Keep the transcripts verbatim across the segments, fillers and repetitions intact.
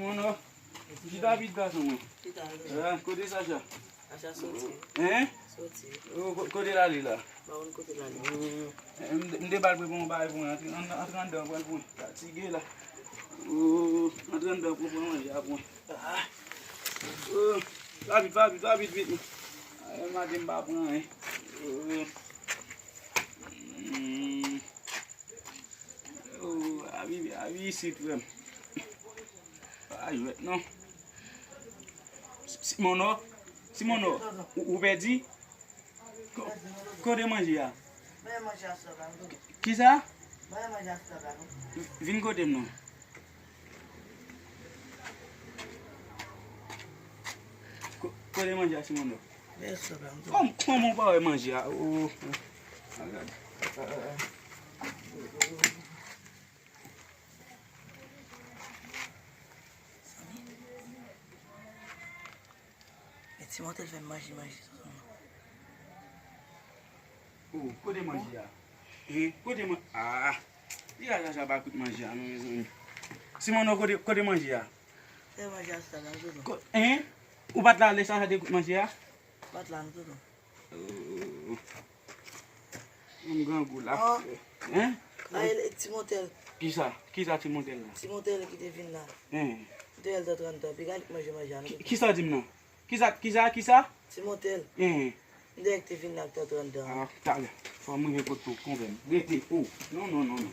Mon non. Chita vit gason mwen. Chita vit. Ah, kote Sacha? Sacha soti. Hein? Soti. Oh, ko- kote l ale la? M pa konn kote l ale. Oh, m m te ba l prepare yon bagay pou mwen. Antre ann- antre anndan, pran l pou mwen. Fatige la. Oh, antre anndan, pran pran manje a pou mwen. Ah. Oh, va vit, va vit, va vit, vit. Ay, maten m pa pran anyen. Oh. Hmm. Oh, abi, abi isit, frè m. Pa jwèt, non. Simono, Simono, ou, ou pèdi? Ko- Kote manje a? Kisa? Vin kote m, non. Ko- Kote manje a, Simono? Kòm- Kòman w pa wè manje a? Oh, oh. Men ti Montel fè m manje, manje. Oh, kote manje a? Hein? Kote man- Ah! Li a Sacha pa kout manje a, non, mezanmi. Simono, kote, kote manje a? Fè manje a, Sacha, nan zòn. Ko- Hein? Ou pa t la lè Sacha te kout manje a? M pa t la, non, tonton. Oh. M grangou la. Oh. Hein? Ay, ti Montel. Kisa? Kisa ti Montel la? Ti Montel ki te vin la. Hein. M te wè l t antre anndan. Piga li k manje manje a, non, tonton. Kisa w di m nan? Kisa, kisa, kisa? Ti Montel. Hein. M te wè l te vin la, l t antre anndan. Ah, talè. Fò m rive kot ou, konpè m. Rete, oh. Non, non, non, non.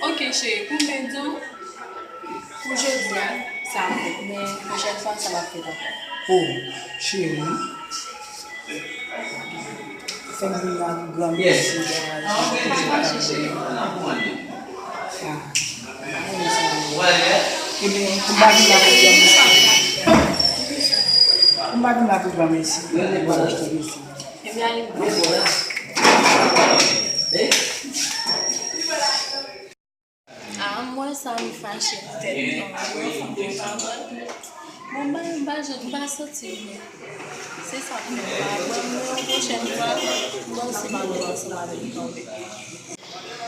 Ok, cheri, pou m byen di w, pou jodi a, sa m fèt, men pwochèn fwa, sa p ap fèt ankò. Oh, cheri. Fè m vin la pou granmesi. Pa fache, cheri. Ah. Ebyen, pou m pa vin la pou granmesi. Pou m pa vin la pou granmesi. Mwen pa achte mesi. Ebyen, ale. Ah, m wè sa, li fache poutèt, bon, fanm nan pa wè. Bon, m pa, m pa jan, m pa santi l, men se sa k fè m pa wè l, men yon pwochèn fwa, m panse m ap vin ansanm avè l kanmenm.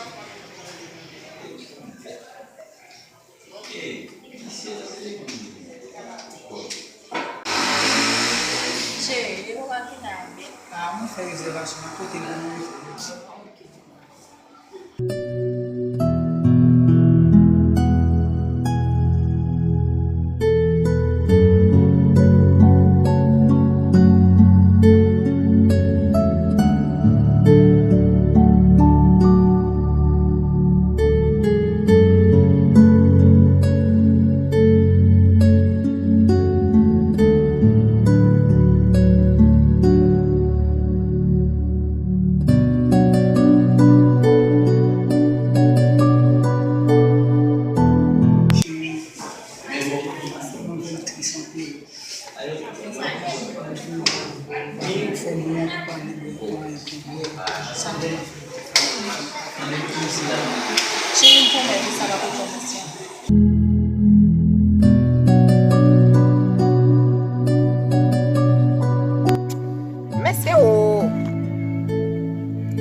Cheri, depi w pa vin la, men. Ah, mwen fè rezèvasyon nan kote pou mwen. Cheri, m pwomèt ou sa pa pou kòmanse. Mesye o!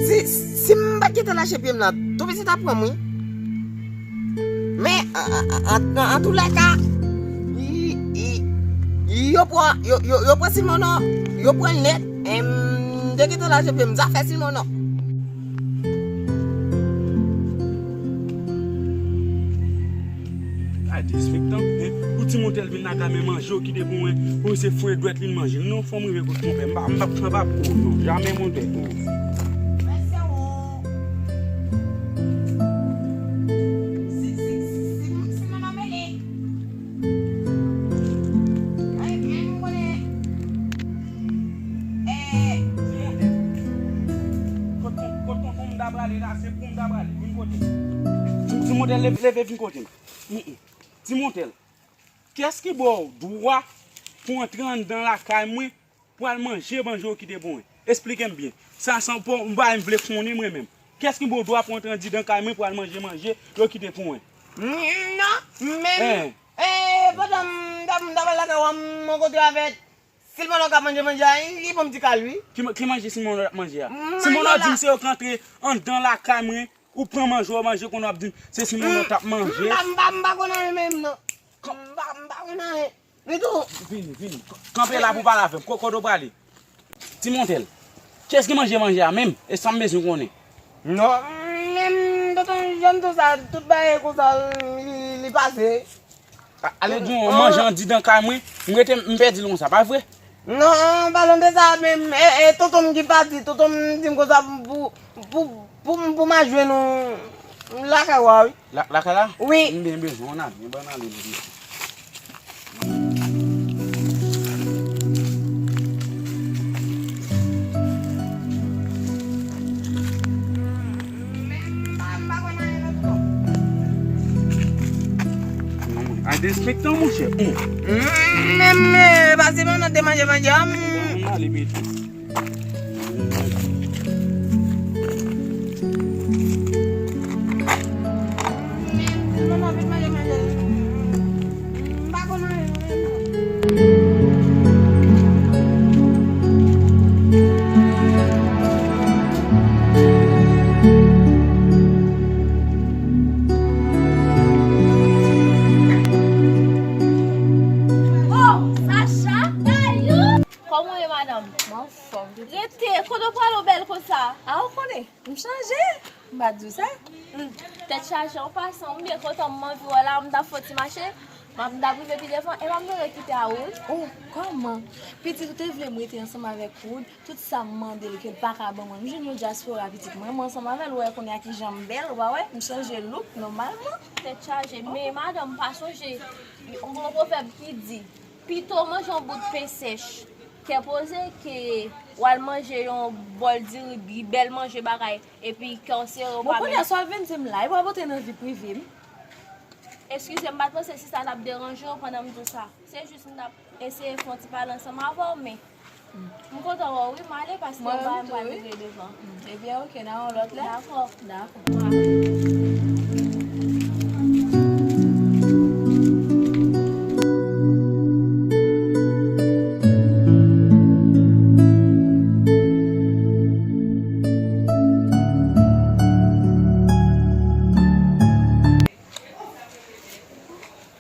Si, si m pa t gentan lache pye m la, tou piti t ap pran m, wi. Men, an, an, an, an, an tou lè ka, y, y, yo pran, yo, yo, yo pran Simono, yo pran l nèt. Em, m te gentan lache pye m, zafè Simono. Ay, derespektan, hein? Pou ti Montel vin la ka men manje w kite pou mwen, pou se fouye dwèt li l manje l. Non, fò m rive kot monpè. M pa, m p ap pran pa pou ou, non. Jamè monpè. Kot ton, kot tonton m ta prale la, se pou m ta prale. Vin kote m. Ti, ti Montel leve, leve, vin kote m. Mm, mm. Ti Montèl, kiyès ki ba w dwa pou antre anndan lakay mwen pou al manje manje w kite pou mwen? Esplike m byen. Sa, sa, pou, m pa m vle konnen mwen menm. Kiyès ki ba w dwa pou antre andidan kay mwen pou al manje manje yo kite pou mwen? Mm, non, men, eh, pandan m t ap, m t ap al lakay w, m rankontre avèk Silvano k ap manje manje a, li ban m ti kal, wi. Ki, ki manje Silvano t ap manje a? Silvano di m se yo k antre anndan lakay mwen, ou pran manje w manje, kounye a w ap di m se Silvano t ap manje. M pa, m pa, m pa konn anyen menm, non. M pa, m pa konn anyen. Li tou. Vini, vini. Kanpe la pou pale avè m. Ko-, kote w prale? Ti Montèl. Kiyès ki manje manje a menm? E sa m bezwen konnen. Non, menm tonton Jòn tou sa, tout bagay konsa, li, li pase. A-, ale di yon manje andidan kay mwen, m rete, m pèdi l konsa, pa vre? Non, palan de sa menm, e, e tonton m ki pati, tonton m di m konsa pou, pou, pou, pou m al jwenn ou lakay w a, wi. La, lakay la? Wi. M byen bezwen w, n a byen ban nan li, m di. Ay, derespektan, monchè. Menm, eh, pase menm nan te manje manje a. Oh, Sacha, Dayou! Kòman w ye, madanm? Mwen anfòm, pitit. Rete, kote w prale w bèl konsa? A, ou konnen, m chanje. M pa di w sa? Hmm, tèt chaje, an pasan, m byen kontan m anvi w la, m t ap fè yon ti mache, m ap, m t ap rive pi devan, e pa m te kite a Wood? Oh, kòman? Pitit, ou te vle m rete ansanm avèk Wood, tout sa m mande l ke l pa ka ban mwen. M jwenn yon dyaspora, pitit, mwen, mwen ansanm avè l, ou wè kounye a kijan m bèl, ou pa wè? M chanje look, nòmalman. Tèt chaje, men madanm, m pa sonje, yon pwovèb ki di, pito w manje yon bout pen sèch, kè poze, ke w al manje yon bòl diri, bèl manje bagay, epi kè w sere, w pa menm. Bon, kounye a, sa w ap vin di m la, epi w ap antre nan vi prive m. Eskize m, m pa t panse si sa t ap deranje w pandan m di w sa. Se jis m t ap eseye fè yon ti pale ansanm avè w, men m kontan wè w, wi, m ale paske m pa, m pral rive devan. Ebyen, oke, n a yon lòt lè. Dakò. Dakò.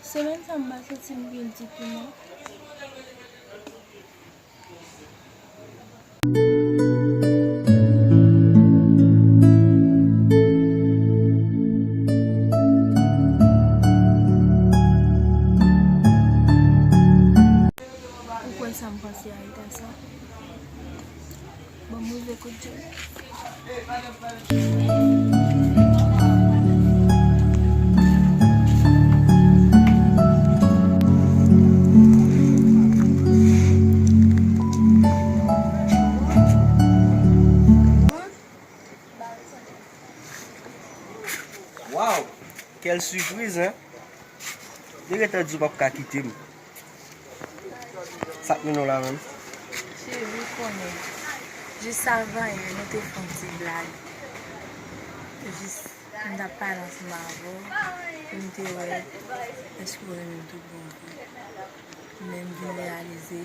Semèn sa, m pa santi m byen ditou, non. Ou kwè sa m panse a eta sa? Ban m rive kote w. Waw! Quelle surprise, hein? Li gentan di w p ap ka kite m. Sa k mennen w la menm? Cheri, ou konnen, jis avan yè, nou te fè yon ti blag. Jis, m t ap pale ansanm avè w, pou m te wè èske w renmen m tout bon vre. Men m vin reyalize,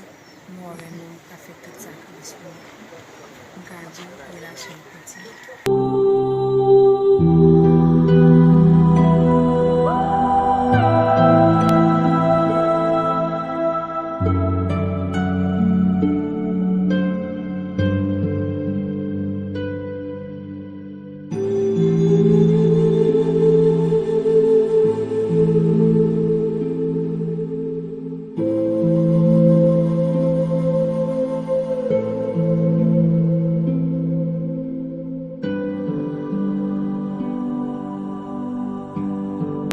m wè w renmen m, w ka fè tout sakrifis pou mwen. M ka di w, relasyon an kontinye.